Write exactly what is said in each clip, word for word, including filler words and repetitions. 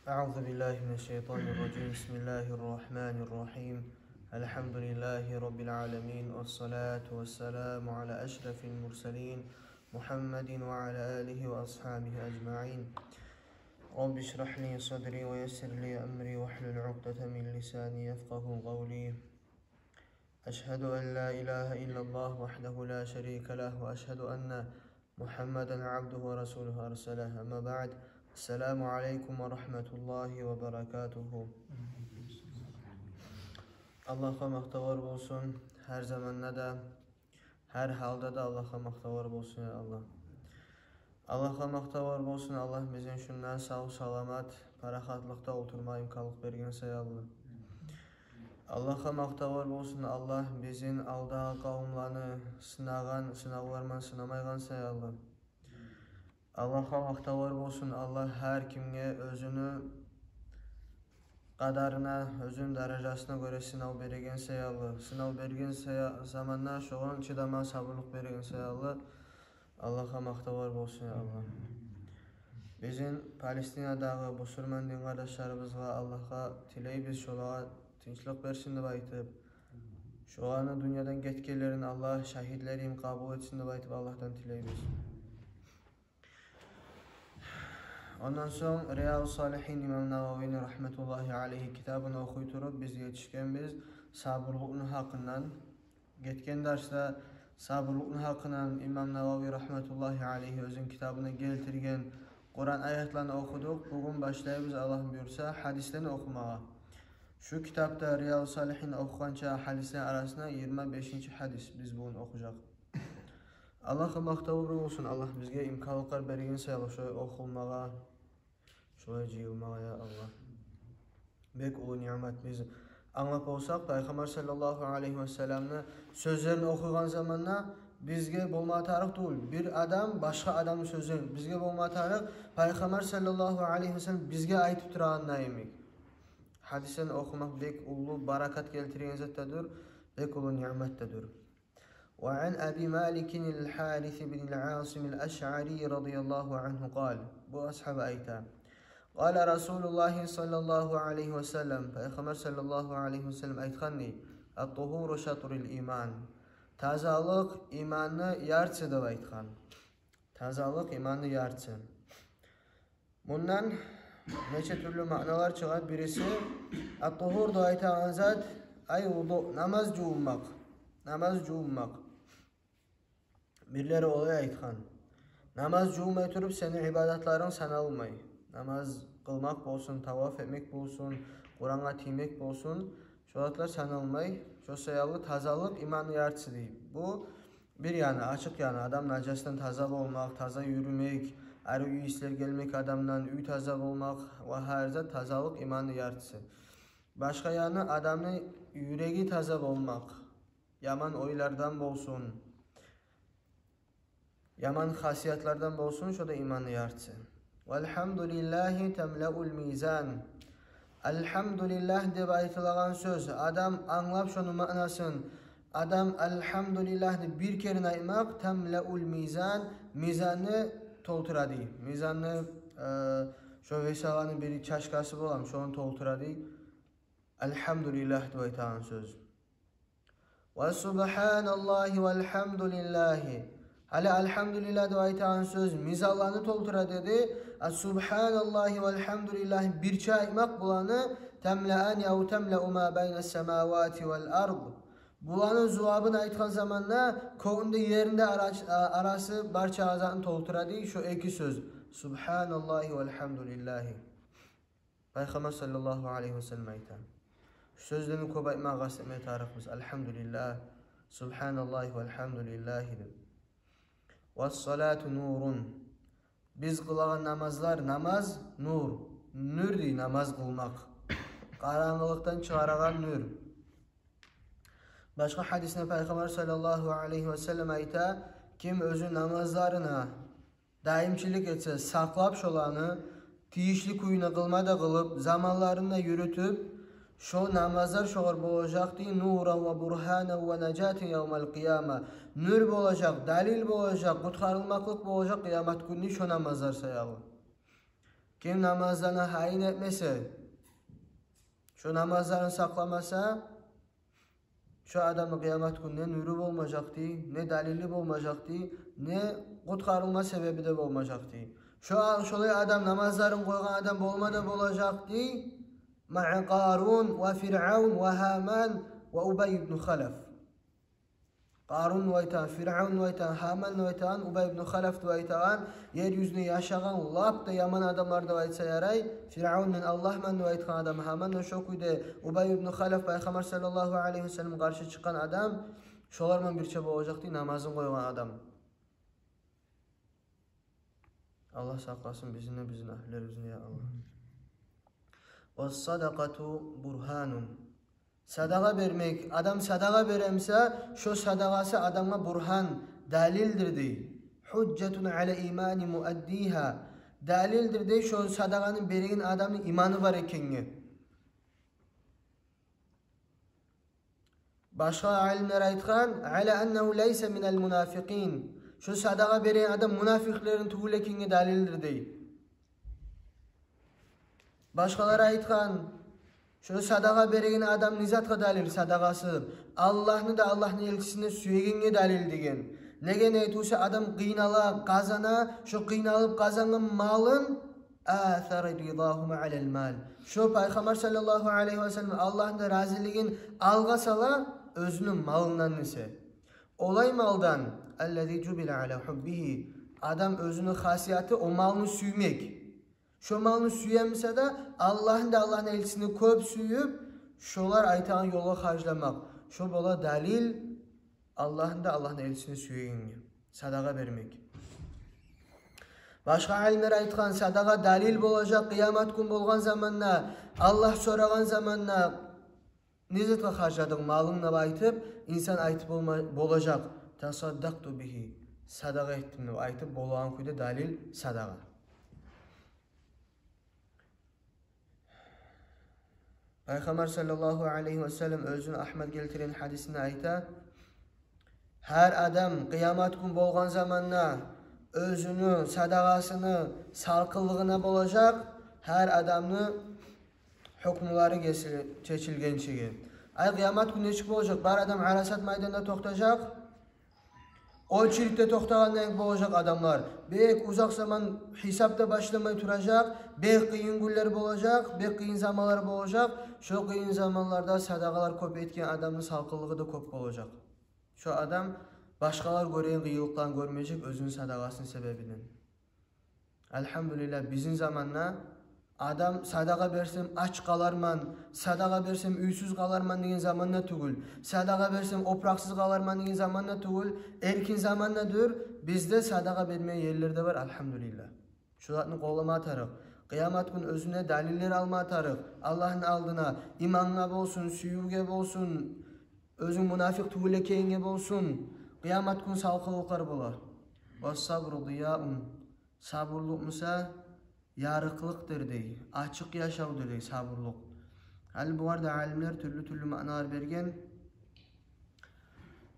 أعوذ بالله من الشيطان الرجيم. بسم الله الرحمن الرحيم. الحمد لله رب العالمين، والصلاة والسلام على أشرف المرسلين محمد وعلى آله وأصحابه أجمعين. رب اشرح لي صدري ويسر لي أمري واحلل عقدة من لساني يفقه قولي. أشهد أن لا إله إلا الله وحده لا شريك له، وأشهد أن محمدا عبده ورسوله أرسله. أما بعد، السلام عليكم ورحمة الله وبركاته. Аллагьгъа макътавлар болсун, гьар заманда да, гьар гьалда да Аллагьгъа макътавлар болсун, я Аллагь. Аллагьгъа макътавлар болсун, Аллагь бизин шунда сав-саламат, парахатлыкъда олтурма имканлыкъ берген саялы. Аллагьгъа макътавлар болсун, Аллагь бизин алдагъы къавумланы сынагъан сынавларман сынамайгъан саялы. Аллагьгъа макътавлар болсун, Аллагь гьар кимге оьзюню къадарына, оьзюню даражасына гёре сынав береген саялы. Сынав берген сая-, заманда шогъар чыдама сабурлукъ береген саялы. Аллагьгъа макътавлар болсун, я Аллагь. Бизин Палестинадагъы бусурман дин къардашларыбызгъа Аллагьгъа тилейбиз, шолагъа тынчлыкъ берсин деп айтып, шоланы дюньядан гетгенлерин Аллагь шагьитлер йимик къабул этсин деп айтып, Аллагьдан тилейбиз. Ондан сонг Рияду Салигьин, имам Нававини рагьматуллагьи алайгьи китабын охуй туруп, биз етишгенбиз сабурлукъну гьакъындан. Гетген дарсда сабурлукъну гьакъындан имам Навави рагьматуллагьи алайгьи оьзюню китабына гелтирген Къуран аятланы охудукъ. Бугюн башлайбыз, Аллагь буюрса, гьадислени охумагъа. Шу китапда, Рияду Салигьин, охугъанча гьадислени арасында йигирма бешинчи гьадис биз бугюн охужакъ. Аллагьгъа макътавлар болсун, Аллагь бизге имканлыкълар берген саялы шолай охулмагъа, шолай жыйылмагъа, я Аллагь. Бек уллу ниъмат. Биз англап болсакъ, Пайхаммар саллаллагьу алайгьи васалламны сёзлерин охуйгъан заманда бизге болма тарыкъ тюгюл бир адам башгъа адамны сёзлерин, бизге болма тарыкъ Пайхаммар саллаллагьу алайгьи васаллам бизге айтып турагъанда йимик. Гьадислени охумакъ бек уллу баракат гелтиреген зат да дюр, бек уллу ниъмат да дюр. وعن أبي مالك الحارث بن العاصم الأشعري رضي الله عنه قال, бу асгьаба айта: قال رسول الله صلى الله عليه وسلم, Пайхаммар саллаллагьу алайгьи васаллам айтгъан дей: الطهور شطر الإيمان. Тазалыкъ иманны яртысы деп айтгъан. Тазалыкъ иманны яртысы. Мундан нече тюрлю маъналар чыгъа. Бириси, ат-тугьур деп айтагъан зат, ай, вуду, намаз жувунмакъ. Намаз жувунмакъ. Бирлери олай айтгъан: намаз жувунмай туруп сени ибадатларынг саналмай. Намаз къылмакъ болсун, таваф этмек болсун, Къурангъа тиймек болсун, шо затлар саналмай. Шо саялы тазалыкъ иманны яртысы дей. Бу бир яны, ачыкъ яны, адам нажасдан таза болмакъ, таза юрюмек, арив ийислер гелмек адамдан, уьй таза болмакъ ва гьар зат, тазалыкъ иманны яртысы. Башгъа яны, адамны юреги таза болмакъ, яман ойлардан болсун, яман хасиятлардан болсун, шо да иманны яртысы. والحمد لله تملأ الميزان. Альгьамдулиллагь деп айтылагъан сёз, адам англап шону маънасын, адам альгьамдулиллагьны бир керен айтмакъ, تملأ الميزان, мизанны толтура дей. Мизанны, э, шо весаланы бир чашкасы боламы, шону толтура дей. Альгьамдулиллагь деп айтагъан сёз. وسبحان الله والحمد لله. Гьали альгьамдулиллагь деп айтагъан сёз мизанланы толтура деди. А субгьаналлагьи ва альгьамдулиллагьи бирче айтмакъ буланы, تملأان أو تملأ ما بين السماوات والأرض. Буланы зувабын айтгъан заманда кёкню де, ерни де ара-, а-, арасы бар чакъы затны толтура дей шо эки сёз. Субгьаналлагьи ва альгьамдулиллагьи. Пайхаммар саллаллагьу алайгьи ва саллам айта. Шу сёзлени кёп айтмагъа къаст этме тарыкъбыз. Альгьамдулиллагь, субгьаналлагьи ва альгьамдулиллагьи деп. والصلاة نور. Биз къылагъан намазлар, намаз нур. Нур дей намаз къылмакъ. Къарангылыкъдан чыгъарагъан нур. Башгъа гьадисинде Пайхаммар саллаллагьу алайгьи ва саллам айта: ким оьзю намазларына даимчилик этсе, сакълап шоланы, тийишли кюйде къылма да къылып, заманларын да юрютюп, шо намазлар шогъар болажакъ дей, نورا وبرهانا ونجاة يوم القيامة. Нур болажакъ, далил болажакъ, къутгъарылмакълыкъ болажакъ къыямат гюнню шо намазлар саялы. Ким намазланы гьайын этмесе, шо намазларын сакъламаса, шо адамны къыямат гюн не нюрю болмажакъ дей, не далили болмажакъ дей, не къутгъарылма себеби де болмажакъ дей. Шо, шолай адам, намазларын къойгъан адам болма да болажакъ дей, маъа Къарун ва Фиръавн ва Гьаман ва Убай ибн Халаф. Къарун деп айтагъан, Фиръавн деп айтагъан, Гьаман деп айтагъан, Убай ибн Халаф деп айтагъан, ер юзюнде яшагъан лап да яман адамлар деп айтса ярай. Фиръавн «мен Аллагьман» деп айтгъан адам, Гьаман да шо кюйде, Убай ибн Халаф, Пайхаммар саллаллагьу алайгьи ва салламгъа къаршы чыкъгъан адам, шоларман бирче болажакъ дей намазын къойгъан адам. Аллагь сакъласын бизин де, бизин агьлюлерибизни, я Аллагь. Вас-садакъату бургьанун. Садагъа бермек, адам садагъа беремсе, шо садагъасы адамгъа бургьан, далилдир дей. Гьужжатун ала имани муаддигьа. Далилдир дей шо садагъаны береген адамны иманы бар экенге. Башгъа алимлер айтгъан, ала аннагьу лайса минал мунафикъин. Шо садагъа береген адам мунафикълерден тюгюл экенге далилдир дей. Башгъалар айтгъан, шо садагъа береген адам не затгъа далил садагъасы? Аллагьны да, Аллагьны элчисин де сюегенге далил деген. Неге не тюгюл де адам къыйнала, къазана, шо къыйналып къазангъан малын асара ридагьума алал мал. Шо Пайхаммар саллаллагьу алайгьи ва саллам Аллагьны да разилигин алгъа сала оьзюню малындан эсе. Олай малдан, аллази жубила ала гьуббигьи. Адам оьзюню хасияты о малны сюймек. Шо малны сюемсе де, Аллагьны да, Аллагьны элчисин де кёп сююп, шолар айтагъан ёлгъа харжламакъ. Шо бола далил Аллагьны да, Аллагьны элчисин де сюегенге. Садагъа бермек. Башгъа алимлер айтгъан, садагъа далил болажакъ къыямат гюн болгъан заманда, Аллагь сорагъан заманда, не затгъа харжладынг малынгны деп айтып, инсан айтып болма-, болажакъ. Тасаддакъту бигьи. Садагъа этдим деп айтып болагъан кюйде далил садагъа. Пайхаммар саллаллагьу алайгьи ва саллам оьзюню Агьмад гелтирген гьадисинде айта, гьар адам къыямат гюн болгъан заманда оьзюню садагъасыны салкъынлыгъына болажакъ, гьар адамны гьукмулары гесили-, чечилгенчеге. Ай, къыямат гюн нечик болажакъ? Бар адам Арасат майданда токътажакъ. Очередьде токътагъандай болажакъ адамлар. Бек узакъ заман, гьисап да башламай туражакъ. Бек къыйын гюнлер болажакъ, бек къыйын заманлар болажакъ. Шо къыйын заманларда садагъалар кёп этген адамны салкъынлыгъы да кёп болажакъ. Шо адам башгъалар гёреген къыйынлыкъланы гёрмежек оьзюню садагъасыны себебинден. Альгьамдулиллагь, бизин заманда адам садагъа берсем ач къаларман, садагъа берсем уьйсюз къаларман деген заманда тюгюл, садагъа берсем опуракъсыз къаларман деген заманда тюгюл, эркин замандадыр. Бизде садагъа бермеге ерлер де бар, альгьамдулиллагь. Шо затны къоллама тарыкъ. Къыямат гюн оьзюне далиллер алма тарыкъ. Аллагьны алдына, имангъа болсун, сюювге болсун, оьзюнг мунафикъ тюгюл экенинге болсун. Къыямат гюн салкъынлыкълар бола. Вас-сабру дияун. Сабурлукъ буса ярыкълыкъдыр дей, ачыкъ яшавдур дей сабурлукъ. Гьали бугъар да алимлер тюрлю-тюрлю маъналар берген.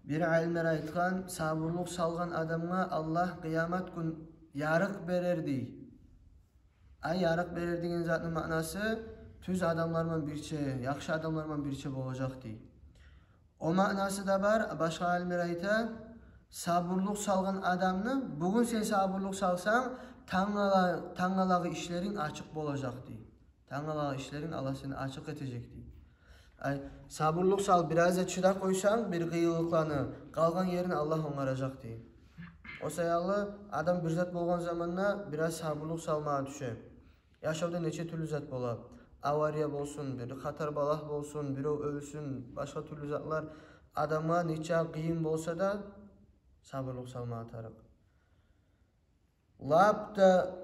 Бир алимлер айтгъан, сабурлукъ салгъан адамгъа Аллагь къыямат гюн ярыкъ берер дей. Ай, ярыкъ берер деген затны маънасы тюз адамларман бирче, яхшы адамларман бирче болажакъ дей. О маънасы да бар, башгъа алимлер айта, сабурлукъ салгъан адамны, бугюн сен сабурлукъ салсанг, тангала-, тангалагъы ишлеринг ачыкъ болажакъ дей. Тангалагъы ишлеринг Аллагь сени ачыкъ этежек дей. Ай, сабурлукъ салып, бираз да чыдап къойсанг бир къыйынлыкъланы, къалгъан ерин Аллагь онгаражакъ дей. О саялы адам бир зат болгъан заманда бираз сабурлукъ салмагъа тюше. Яшавда нече тюрлю зат бола. Авария болсун, бир хатар-балагь болсун, биров оьлсюн, башгъа тюрлю затлар. Адамгъа нече къыйын болса да, сабурлукъ салмагъа тарыкъ. Лап да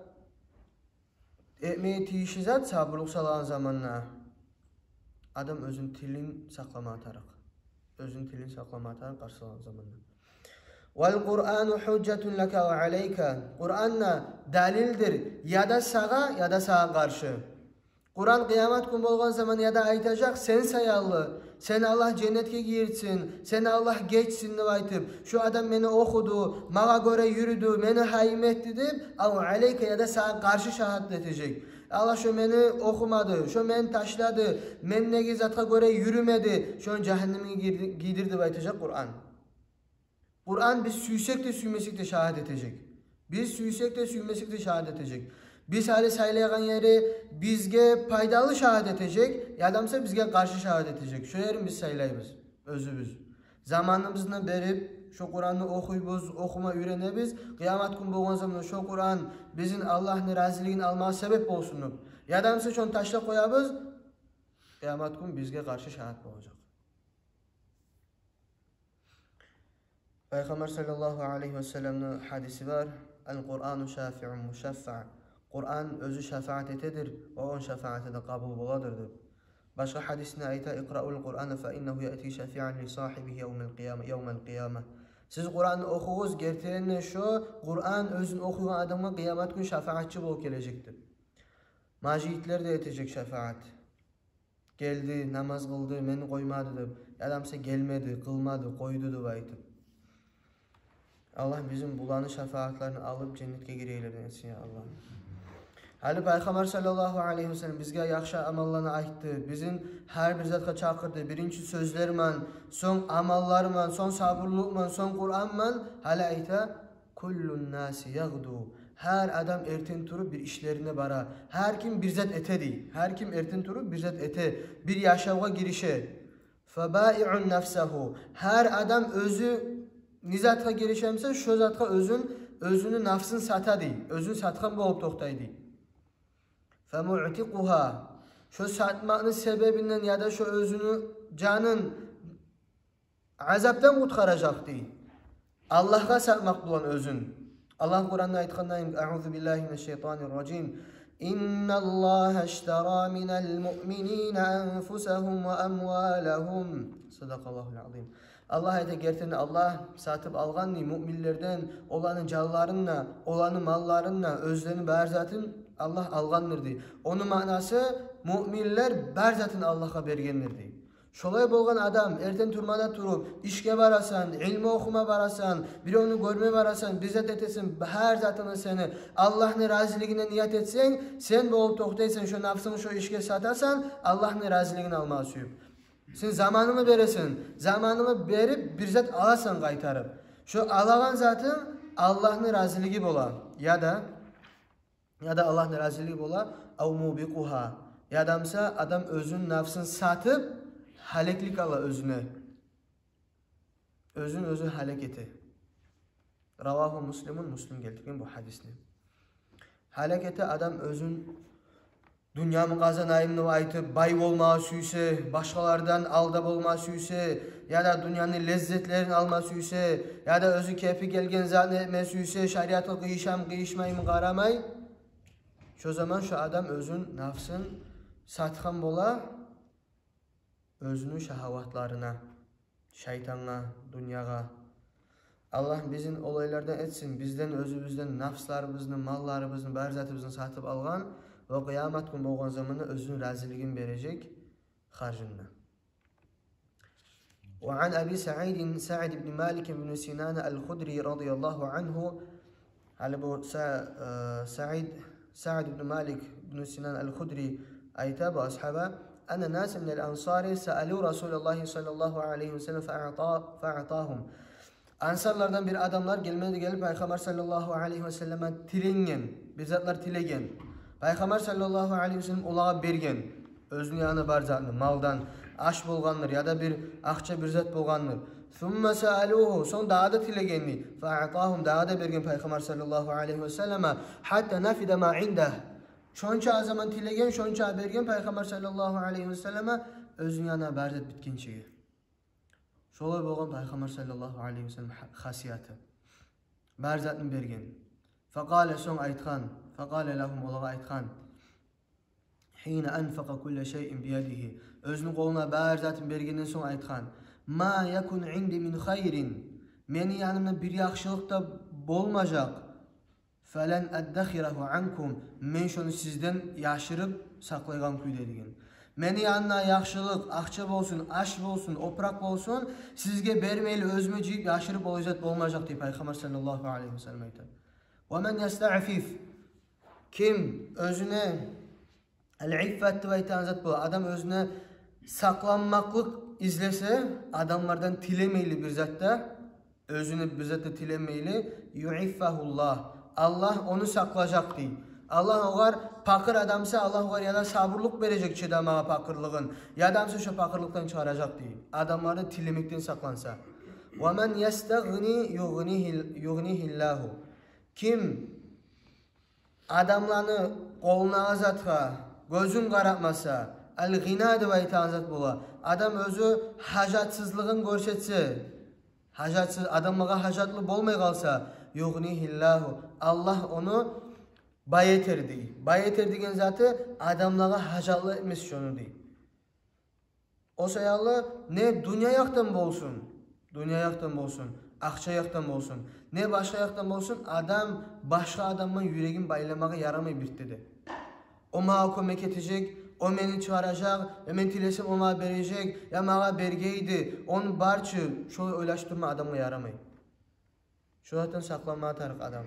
этмеге тийишли зат, сабурлукъ салагъан заманда адам оьзюню тилин сакъламагъа тарыкъ. Оьзюню тилин сакъламагъа тарыкъ къаршы салагъан заманда. Вал-Къуръану гьужжатун лака ва алайка. Къуръан да далилдир, яда сагъа, яда сагъа къаршы. Къуръан къыямат гюн болгъан заман яда айтажакъ сен саялы, сени Аллагь женнетге гийирсин, сени Аллагь гечсин деп айтып, шу адам мени охуду, магъа гёре юрюдю, мени гьайым этди деп, ав алайка, яда сагъа къаршы шагьатлат этежек. Аллагь, шо мени охумады, шо мени ташлады, мен неге затгъа гёре юрюмеди, шону жагьаннемге гийди, гийдир деп айтажакъ Къуран. Къуран биз сюйсек де, сюймесек де шагьат этежек. Биз сюйсек де, сюймесек де шагьат этежек. Биз гьали сайлайгъан ери бизге пайдалы шагьат этежек, яда буса бизге къаршы шагьат этежек. Шо ерин биз сайлайбыз оьзюбюз. Заманыбызны берип, шо Къуранны охуйбуз, охума уьйренебиз. Къыямат гюн болгъан заманда шо Къуран бизин Аллагьны разилигин алмагъа себеп болсун деп. Яда буса шону ташлап къоябыз. Къыямат гюн бизге къаршы шагьат болажакъ. Пайхаммар саллаллагьу алайгьи ва салламны гьадиси бар: «Ал-Къурану шафиун мушаффа». Къуран оьзю шафаат этедир, ва ону шафааты да къабул боладыр деп. Башгъа гьадисинде айта: «Икъраул Къурана фа иннагьу яъти шафиан ли сагьибигьи явмал къияма, явмал къияма». Сиз Къуранны охугъуз, гертиден де шо Къуран оьзюн охуйгъан адамгъа къыямат гюн шафаатчы болуп гележекдир. Мажитлер де этежек шафаат. Гелди, намаз къылды, мени къоймады деп, яда буса гелмеди, къылмады, къойду деп айтып. Аллагь бизин буланы шафаатларын алып, женнетге гирегенлерден этсин, я Аллагь. Гьали Пайхаммар саллаллагьу алайгьи ва саллам бизге яхшы амалланы айтды, бизин гьар бир затгъа чакъырды, биринчи сёзлер ман, сонг амаллар ман, сонг сабурлукъ ман, сонг Къуран ман. Гьали айта: «Куллун наси ягъду». Гьар адам эртен туруп бир ишлерине бара. Гьар ким бир зат эте дей. Гьар ким эртен туруп бир зат эте. Бир яшавгъа гирише. «Фабаиун нафсагьу». Гьар адам оьзю не затгъа гирише буса, шо затгъа оьзюн, оьзюню нафсын сата дей. Оьзюн сатгъан болуп токътай дей. «Фамуътикъугьа». Шо сатмакъны себебинден яда шо оьзюню жанын азапдан къутгъаражакъ дей. Аллагьгъа сатмакъ булан оьзюн. Аллагь Къуранда айтгъандай: «Аузу биллагьи минаш шайтанир ражим. Инналлагьа аштара минал муъминина анфусагьум ва амвалагьум». Садакъаллагьул азим. Аллагь айта: «Гертиден Аллагь сатып алгъан дей муъминлерден оланы жанларын да, оланы малларын да, оьзлени бар затын Аллагь алгъандыр», — дей. Ону маънасы: муъминлер бар затын Аллагьгъа бергендир дей. Шолай болгъан адам, эртен турмада туруп, ишге барасан, илму охума барасан, биревню гёрме барасан, бир зат этесен, гьар затынгны сени Аллагьны разилигине ният этсенг, сен болуп токътайсан, шо нафсынгны шо ишге сатасан, Аллагьны разилигин алмагъа сююп. Сен заманынгны бересен, заманынгны берип, бир зат аласан къайтарып. Шо алагъан затынг Аллагьны разилиги бола. Яда, яда Аллагьны разилиги бола, ав мубикъугьа. Яда буса адам оьзюню нафсын сатып, гьалеклик ала оьзюне. Оьзюн оьзю гьалек эте. Равагьу Муслимун, Муслим гелтирген бу гьадисни. Гьалек эте адам оьзюн, дюньямы къазанайым деп айтып, бай болмагъа сюйсе, башгъалардан алда болма сюйсе, яда дюньяны леззетлерин алма сюйсе, яда оьзю кепи гелген затны этме сюйсе, шариатгъа къыйышамы, къыйышмаймы къарамай, шо заман шо адам оьзюн, нафсын сатгъан бола оьзюню шагьаватларына, шайтангъа, дюньягъа. Аллагь бизин олайлардан этсин, бизден, оьзюбюзден нафсларыбызны, малларыбызны, бар затыбызны сатып алгъан ва къыямат гюн болгъан заманда оьзюню разилигин бережек харжында. Ва ан Аби Саидин Саид ибн Малик ибн Синан ал-Худри радияллагьу ангьу. Гьали бу Са-, э, Саид, Саид ибн Малик ибн Синан ал-Худри айта, бу асгьаба: «Анна наса минал ансари саалу Расулаллагьи саллаллагьу алайгьи ва саллам фа аъта-, фа аътагьум». Ансарлардан бир адамлар гелмеди гелип, Пайхаммар саллаллагьу алайгьи ва салламдан тиленген, бир затлар тилеген. Пайхаммар саллаллагьу алайгьи ва саллам олагъа берген. Оьзюню янында бар затны, малдан аш болгъандыр, яда бир акъча, бир зат болгъандыр. Сумма саалугьу, сонг дагъы да тилегенди. Фа аътагьум, дагъы да берген Пайхаммар саллаллагьу алайгьи ва саллама. Гьатта нафида ма индагь. Шонча заман тилеген, шонча берген Пайхаммар саллаллагьу алайгьи ва саллама, оьзюню янында бар зат битгенчеге. Шолай болгъан Пайхаммар саллаллагьу алайгьи ва саллам ха-, хасияты. Бар затын берген. Факъала, сонг айтгъан, факъала лагьум, олагъа айтгъан: «Гьина анфакъа кулла шайин биядигьи». Оьзюню къолуна бар затын бергенден сонг айтгъан: «Ма якун инди мин хайрин». Мени янымда бир яхшылыкъ да болмажакъ. «Фалан аддахирагьу анкум». Мен шону сизден яшырып сакълайгъан кюйде деген. Мени янымда яхшылыкъ, акъча болсун, аш болсун, опуракъ болсун, сизге бермейли, оьзюме жыйып яшырып олай зат болмажакъ, дей Пайхаммар саллаллагьу алайгьи ва саллам айта. «Ва ман ястаъфиф». Ким оьзюне Ал-иффат деп айтагъан зат бола. Адам оьзюне сакъланмакълыкъ излесе, адамлардан тилемейли бир зат да, оьзюне бир зат да тилемейли, юиффагьуллагь. Аллагь ону сакълажакъ дей. Аллагь огъар, пакъыр адамса, Аллагь огъар яда сабурлукъ бережек чыдамагъа пакъырлыгъын, яда буса шо пакъырлыкъдан чыгъаражакъ дей. Адамлардан тилемекден сакъланса. Ва ман ястагъни югънигьил-, югънигьиллагьу. Ким адамланы къолундагъы затгъа гёзюн къаратмаса, ал-гъина деп айтагъан зат бола. Адам оьзю гьажатсызлыгъын гёрсетсе, гьажатсыз, адамлагъа гьажатлы болмай къалса, югънигьиллагьу, Аллагь ону бай этер дей. Бай этер деген заты адамлагъа гьажатлы этмес шону дей. О саялы не дюнья якъдан болсун, дюнья якъдан болсун, акъча якъдан болсун, не башгъа якъдан болсун, адам башгъа адамгъа юрегин байламагъа ярамай бирт де. О магъа кёмек этежек, о мени чыгъаражакъ, я мен тилесем о магъа бережек, я магъа бергейди, ону бар чы, шолай ойлашып турма адамгъа ярамай. Шо затдан сакъланма тарыкъ адам.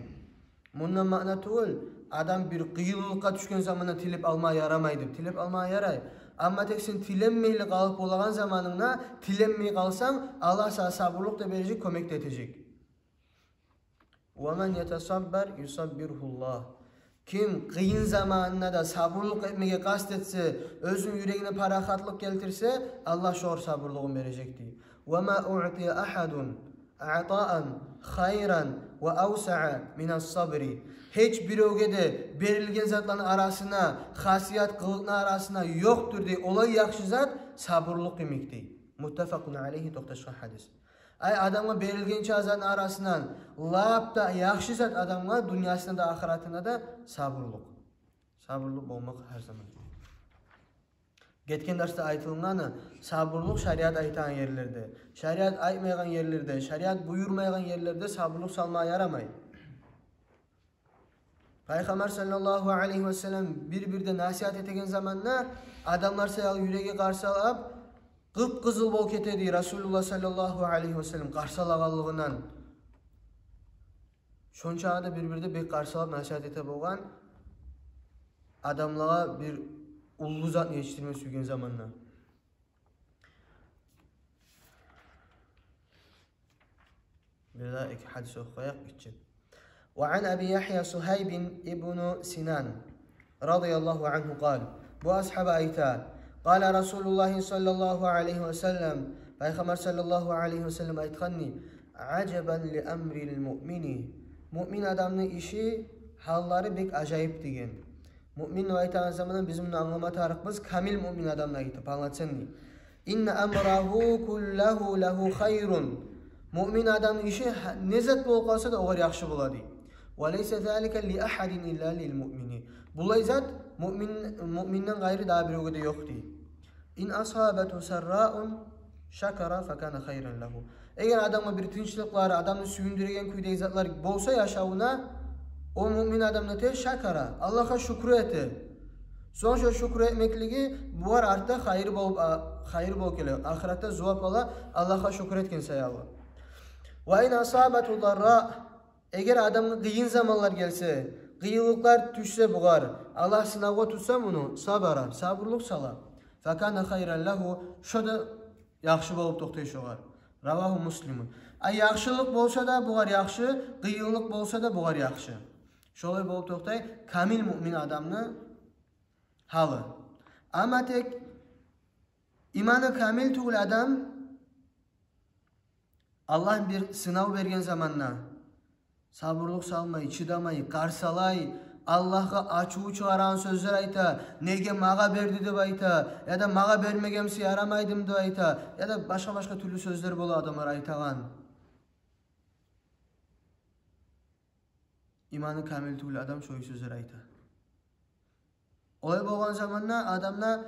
Мундан маъна тюгюл, адам бир къыйынлыкъгъа тюшген заманда тилеп алма ярамай деп. Тилеп алма ярай. Амма тек сен тиленмейли къалып болагъан заманынгда, тиленмей къалсанг, Аллагь сагъа сабурлукъ да бережек, кёмек де этежек. Ва ман ятасаббар юсаббиргьуллагь. Ким къыйын заманында да сабурлукъ этмеге къаст этсе, оьзюню юрегине парахатлыкъ гелтирсе, Аллагь шогъар сабурлугъун бережек дей. Ва ма уътия агьадун атаан хайран ва авсаа минас сабри. Гьеч биревге де берилген затланы арасына, хасият, къылыкъны арасына ёкъдур дей, олай яхшы зат сабурлукъ йимик дей. Муттафакъун алайгьи, токъташгъан гьадис. Ай, адамгъа берилген чы затны арасындан лап да яхшы зат адамгъа дюньясында да, ахыратында да сабурлукъ. Сабурлукъ болмакъ гьар заман. Гетген дарсда айтылынгъаны, сабурлукъ шариат айтагъан ерлерде, шариат айтмайгъан ерлерде, шариат буюрмайгъан ерлерде сабурлукъ салма ярамай. Пайхаммар саллаллагьу алайгьи ва саллам бир-бирде насигьат этеген заманда адамлар саялы юреги къарсалап, къып-къызыл болуп гетеди Расулуллагь саллаллагьу алайгьи ва саллам къарсалагъанлыгъындан. Шончагъы да бир-бирде бек къарсалап насигьат эте болгъан, адамлагъа бир уллу затны етишдирме сюйген заманда. Бир де эки гьадис охуп къояйыкъ гиччи. Ва ан Аби Ягья Сугьайб ибну Синан радияллагьу ангьу къал. Бу асгьаба айта: къала Расулуллагьи саллаллагьу алайгьи ва саллам, Пайхаммар саллаллагьу алайгьи ва саллам айтгъан дей: ажабан ли амрил муъмини. Муъмин адамны иши, гьаллары бек ажайып деген. Муъмин деп айтагъан заманда биз муну англама тарыкъбыз, камил муъмин адамны айта, полноценный. Инна амрагьу куллагьу лагьу хайрун. Муъмин адамны иши гьа-, не зат болуп къалса да, огъар яхшы бола дей. Ва лайса залика ли агьадин илла лил муъмини. Булай зат муъмин, муъминден къайры дагъы биревге де ёкъ дей. Ин асабатгьу сарраун шакара факана хайран лагьу. Эгер адамгъа бир тынчлыкълар, адамны сююндюреген кюйдеги затлар болса яшавуна, о муъмин адам не эте? Шакара, Аллагьгъа шюкюр эте. Сонг шо шюкюр этмеклиги бугъар артда хайыр болуп, а, хайыр болуп геле. Ахыратда зувап ала, Аллагьгъа шюкюр этген саялы. Ва ин асабатгьу дарра, эгер адамгъа къыйын заманлар гелсе, къыйынлыкълар тюшсе бугъар, Аллагь сынавгъа тутса муну, сабара, сабурлукъ сала. Факана хайран лагьу, шо да яхшы болуп токътай шогъар. Равагьу Муслимун. А яхшылыкъ болса да бугъар яхшы, къыйынлыкъ болса да бугъар яхшы. Шолай болуп токътай камил муъмин адамны гьалы. Амма тек иманы камил тюгюл адам, Аллагь бир сынав берген заманда, сабурлукъ салмай, чыдамай, къарсалай, Аллагьгъа ачуву чыгъарагъан сёзлер айта, неге магъа берди деп айта, яда магъа бермегенмисе ярамайдымы деп айта, яда башгъа-башгъа тюрлю сёзлер бола адамлар айтагъан. Иманы камил тюгюл адам шолай сёзлер айта. Олай болгъан заманда адамда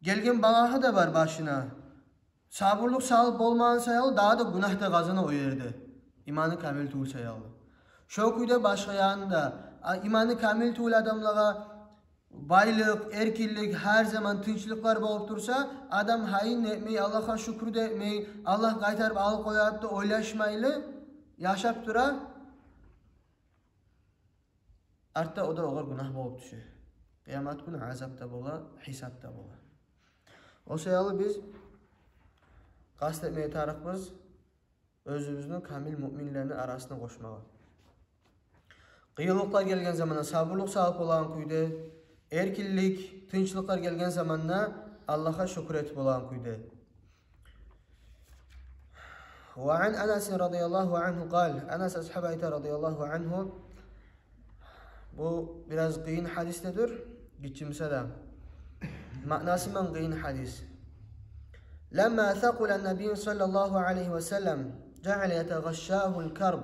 гелген балагьы да бар башына. Сабурлукъ салып болмагъан саялы, дагъы да гюнагь да къазана о ерде. Иманы камил тюгюл саялы. Шо кюйде башгъа янында, а, иманы камил тюгюл адамлагъа байлыкъ, эркинлик, гьар заман тынчлыкълар болуп турса, адам гьайын да этмей, Аллагьгъа шюкюр де этмей, Аллагь къайтарып алып къояр деп де ойлашмайлы яшап тура. Артда о да огъар гюнагь болуп тюше. Къыямат гюн азап да бола, гьисап да бола. О саялы биз къаст этмеге тарыкъбыз оьзюбюзню камил муъминлени арасына къошмагъа. Къыйынлыкълар гелген заманда сабурлукъ сагъып болагъан кюйде, эркинлик, тынчлыкълар гелген заманда Аллагьгъа шюкюр этип болагъан кюйде. وعن أنس رضي الله عنه قال, Анас асгьаб айта, رضي الله عنه, бу бираз къыйын гьадис де дюр, гиччи буса да, маънасы ман къыйын гьадис. لما ثقل النبي صلى الله عليه وسلم جعل يتغشاه الكرب.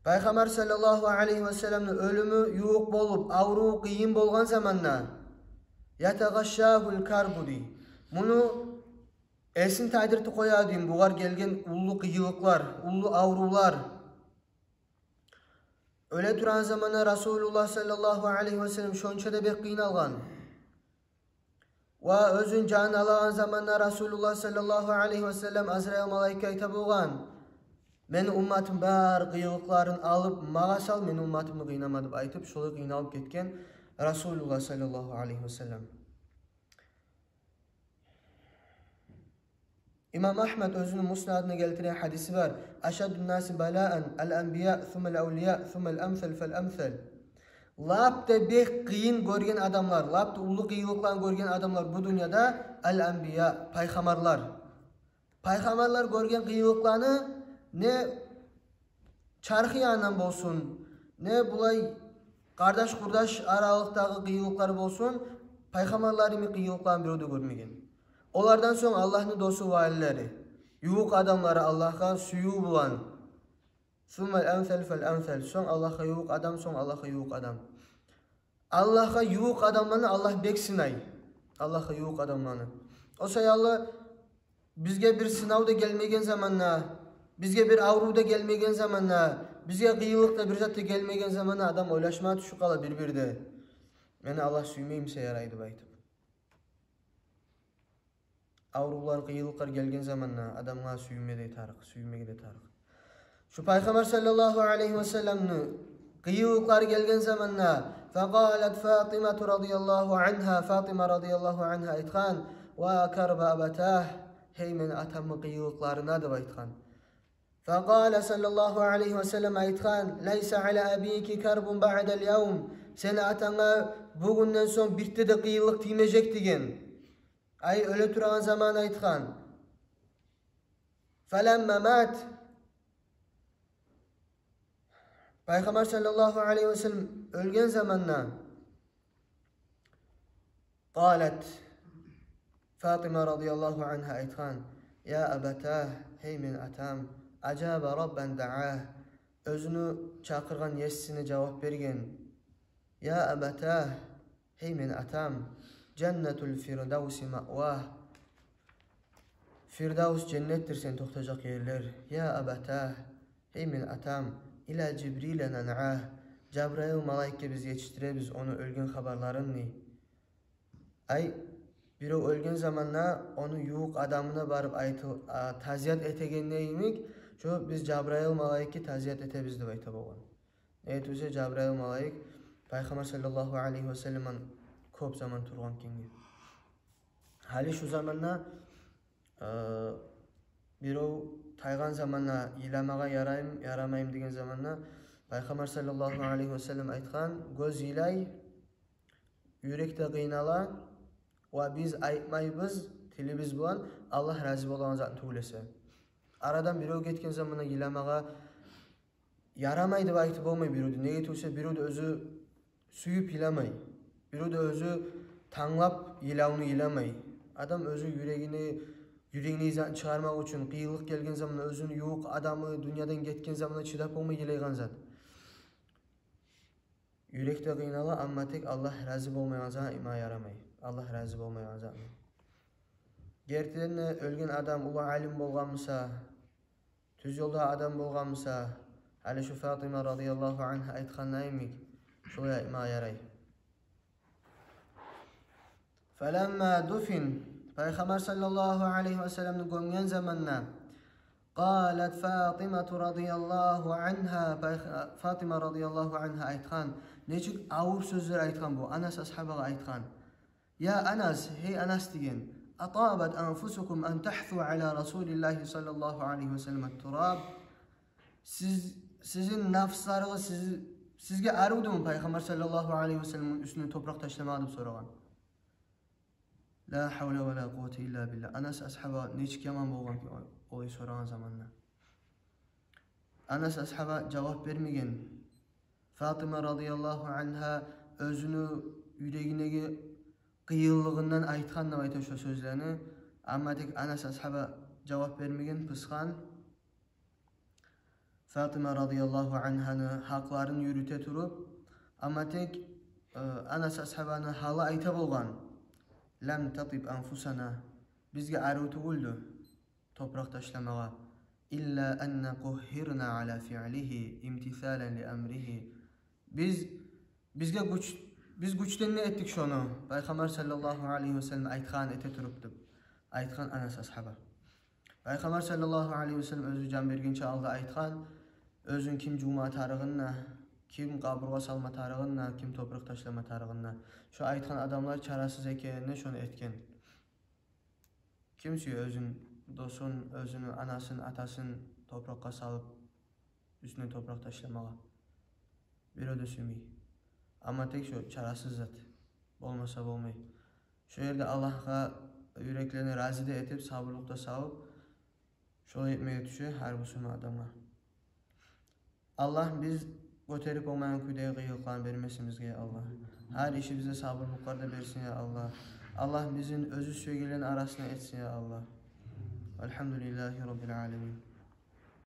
Пайхаммар саллаллагьу алайгьи васалламны оьлюмю ювукъ болуп, аврув къыйын болгъан заманда, يتغشاه الكرب дей. Муну эсин тайдыртып къоя дей, бугъар гелген уллу къыйынлыкълар, уллу аврувлар. Оьле турагъан заманда Расулуллагь саллаллагьу алайгьи васаллам шонча да бек къыйналгъан. Ва оьзюн жанын алагъан заманда Расулуллагь саллаллагьу алайгьи васаллам Азраил малайикге айта болгъан: «Мени умматым бар къыйынлыкъларын алып магъа сал, мени умматымны къыйнама», — деп айтып, шолай къыйналып гетген Расулуллагь саллаллагьу алайгьи васаллам. Имам Агьмад оьзюню Муснадында гелтирген гьадиси бар: «أشد الناس بلاء الأنبياء ثم الأولياء ثم الأمثل فالأمثل». Лап да бек къыйын гёрген адамлар, лап да уллу къыйынлыкъланы гёрген адамлар бу дюньяда ал-анбия, пайхаммарлар. Пайхаммарлар гёрген къыйынлыкъланы не чархы янындан болсун, не булай къардаш-къурдаш аралыкъдагъы къыйынлыкълар болсун, пайхаммарлар йимик къыйынлыкъланы бирев де гёрмеген. Олардан сонг Аллагьны досу, валилери, ювукъ адамлары, Аллагьгъа сююв булан. ثم الأمثل فالأمثل. Сонг Аллагьгъа ювукъ адам, сонг Аллагьгъа ювукъ адам. Аллагьгъа ювукъ адамланы Аллагь бек сынай. Аллагьгъа ювукъ адамланы. О саялы бизге бир сынав да гелмеген заманда, бизге бир аврув да гелмеген заманда, бизге къыйынлыкъ да, бир зат да гелмеген заманда адам ойлашма тюшюп къала бир-бирде: «Мени Аллагь сюймеймисе ярай», — деп айтып. Аврувлар, къыйынлыкълар гелген заманда адамгъа сюймеге де тарыкъ, сюймеге де тарыкъ. Шу Пайхаммар саллаллагьу алайгьи васалламны къыйынлыкълары гелген заманда, فقالت فاطمة رضي الله عنها, Фатима радияллагьу ангьа айтгъан: «وكرب أبتاه, гьей мени атамны къыйынлыкъларына», — деп айтгъан. فقال صلى الله عليه وسلم айтгъан: «ليس على أبيك كرب بعد اليوم». Сени атангъа бугюнден сонг бирде де къыйынлыкъ тиймежек деген. Ай, оьле турагъан заман айтгъан. فلما مات, Пайхаммар саллаллагьу алайгьи васаллам оьлген заманда, قالت, Фатима радияллагьу ангьа айтгъан: «يا أبتاه, гьей мени атам, أجاب ربا دعاه, оьзюню чакъыргъан есисине жавап берген. يا أبتاه, гьей мени атам, جنة الفردوس مأواه, Фирдавс женнетдир сен токътажакъ ерлер. يا أبتاه, гьей мени атам, إلى جبريل ننعاه, Жабрайыл малайикге биз етишдиребиз ону оьлген хабарларын», — дей. Ай, бирев оьлген заманда ону ювукъ адамына барып айтыл-, а, тазият этегенде йимик, шо биз Жабрайыл малайикге тазият этебиз деп айта болгъан. Неге тюгюл эсе, Жабрайыл малайик Пайхаммар саллаллагьу алайгьи васалламдан кёп заман тургъан экенге. Гьали шу заманда, э, бирев тайгъан заманда йыламагъа яраймы, ярамаймы деген заманда Пайхаммар саллаллагьу алайгьи васаллам айтгъан: «Гёз йылай, юрек де къыйнала, ва биз айтмайбыз тилибиз булан, Аллагь рази болагъан затны тюгюл эсе». Арадан бирев гетген заманда йыламагъа ярамай деп айтып болмай биревде. Неге тюгюл эсе, биревде оьзю сююп йыламай. Биревде оьзю танглап йылавну йыламай. Адам оьзю юрегине, юрегине затны чыгъармакъ учун, къыйынлыкъ гелген заманда, оьзюню ювукъ адамы дюньядан гетген заманда чыдап болмай йылайгъан зат. Юрек де къыйнала, амма тек Аллагь рази болмайгъан затны айтма ярамай. Аллагь рази болмайгъан затны. Гертиден де, оьлген адам уллу алим болгъан буса, тюз ёлда адам болгъан буса, гьали шу Фатима радияллагьу ангьа айтгъаны йимик, шолай айтма ярай. فلما دفن, Пайхаммар саллаллагьу алайгьи васалламны гёмген заманда, قالت فاطمة رضي الله عنها, Пайх-, Фатима радияллагьу ангьа айтгъан: Нечик авур сёзлер айтгъан бу, Анас асгьабагъа айтгъан. «Я Анас, гьей Анас, — деген, — атабат анфусукум ан тагьсу ала Расулиллагьи саллаллагьу алайгьи ва саллам ат-тураб. Сиз, сизин нафсларыгъыз сиз, сизге арывдуму Пайхаммар саллаллагьу алайгьи ва салламны уьстюне топуракъ ташламагъа?» — деп сорагъан. Ла гьавла ва ла къуввата илла биллагь. Анас асгьаба нечик яман болгъан ки олай сорагъан заманда. Анас асгьаба жавап бермеген. Фатима радияллагьу ангьа оьзюню юрегиндеги къыйынлыгъындан айтгъан деп айта шо сёзлени. Амма тек Анас асгьаба жавап бермеген, пысгъан. Фатима радияллагьу ангьаны гьакъларын юрюте туруп, амма тек, э, Анас асгьабаны гьалы айта болгъан: «Лам татиб анфусана, бизге арив тюгюлдю топуракъ ташламагъа, илла анна къугьгьирна ала фиълигьи имтисалан ли амригьи. Биз, бизге гюч, биз гючден не этдик шону, Пайхаммар саллаллагьу алайгьи ва саллам айтгъанын эте туруп», — деп айтгъан Анас асгьаба. Пайхаммар саллаллагьу алайгьи ва саллам оьзю жан бергинче алда айтгъан, оьзюн ким жувма тарыгъын да, ким къабургъа салма тарыгъын да, ким топуракъ ташлама тарыгъын да. Шо айтгъан адамлар чарасыз экенине шону этген. Ким сюе оьзюн досун, оьзюню анасын, атасын топуракъгъа салып, уьстюне топуракъ ташламагъа? Бирев де сюймей. Амма тек шо чарасыз зат. Болмаса болмай. Шо ерде Аллагьгъа юреклени рази де этип, сабурлукъ да салып, шолай этмеге тюше гьар бусурман адамгъа. Аллагь биз гётерип болмайгъан кюйдеги къыйынлыкъланы бермесин бизге, я Аллагь. Гьар ишибизде сабурлукълар да берсин, я Аллагь. Аллагь бизин оьзю сюегенлени арасына этсин, я Аллагь. Альгьамдулиллагьи раббил аламин.